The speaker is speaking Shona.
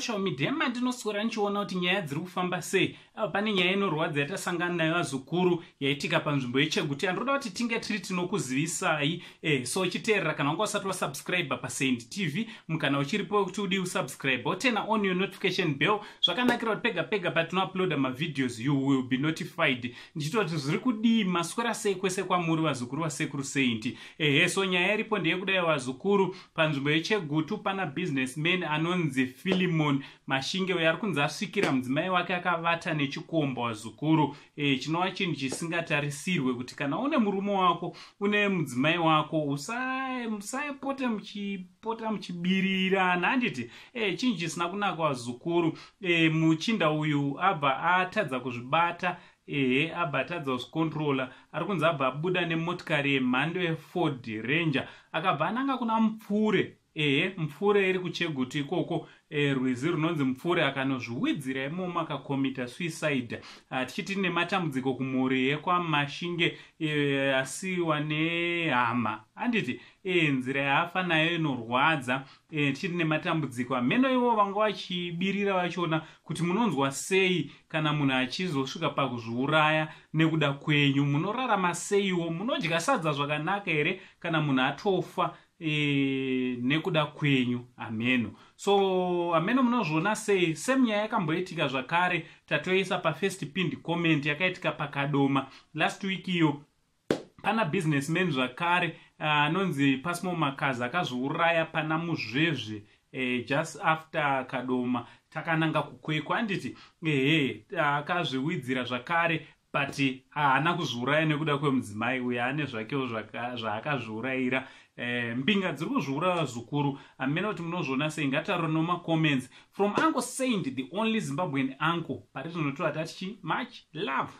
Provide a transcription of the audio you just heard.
Musocial media mandinoswera ndichiona kuti nyaya dziri kufamba sei. Apa pane nyaya inorwadza yatasangana nayo, vazukuru, yaitika panzvimbo yeChegutu, yandiroda kuti tinge tiri tinokuzivisai. So chiteerera, kana wanga usati wasubscribe paSaint TV, mukana uchiripo wekuti udi usubscribe, woturn on your notification bell. Zvakanakira kuti pega pega patinouploada mavideos, you will be notified. Ndichitoti zviri kudii, maswera sei kwese kwamuri, vazukuru vasekuru Saint? Ehe, so nyaya iripo ndeyekudai, vazukuru. Panzvimbo yeChegutu pana businessman anonzi Philemon Mashinge, uyo ari kunzi asvikira mudzimai wake akavata nechikomba, wazukuru. Chinova chinhu chisingatarisirwe kuti kana une murume wako, une mudzimai wako, musapote muchipota muchibirirana, handiti? Chinhu chisina kunaka, wazukuru. Muchinda uyu abva atadza kuzvibata. Ehe, abva atadza kuzvicontrola. Ari kunzi abva abuda nemotikari yemhando yeFord Ranger, akabva ananga kuna Mupfure. Ehe, Mupfure iri kuChegutu ikoko, rwizi runonzi Mupfure. Akanozviwidzira imomo, akacommita suicide. Tichiti nematambudziko kumhuri yekwaMashinge, asiyiwa nehama, handiti? Nzira yaafa nayo inorwadza. Tichiti nematambudziko. Hameno ivo vanga vachibirira vachona kuti munonzwa sei kana munhu achizosvika pakuzviuraya nekuda kwenyu. Munorarama seiwo? Munodya sadza zvakanaka here kana munhu atofa nekuda kwenyu? Hameno. So hameno munozviona sei? Same nyaya yakamboitika zvakare, tatoisa pafirst pinned comment, yakaitika paKadoma last week iyo. Pana businessman zvakare anonzi Pasmo Makazi, akazviuraya pana Muzvezve, just after Kadoma takananga kuKwekwe, handiti? Ehe, akazviwidzira zvakare, but haana kuzviuraya nekuda kwemudzimai uyo, ane zvakewo zvaakazviurayira. Mbinga dziri kuzviuraya zukuru. Hamena kuti munozviona sei. Ngataura nomacomments. From Uncle Saint, the only Zimbabwean uncle, pari zvinotora tatichi much love.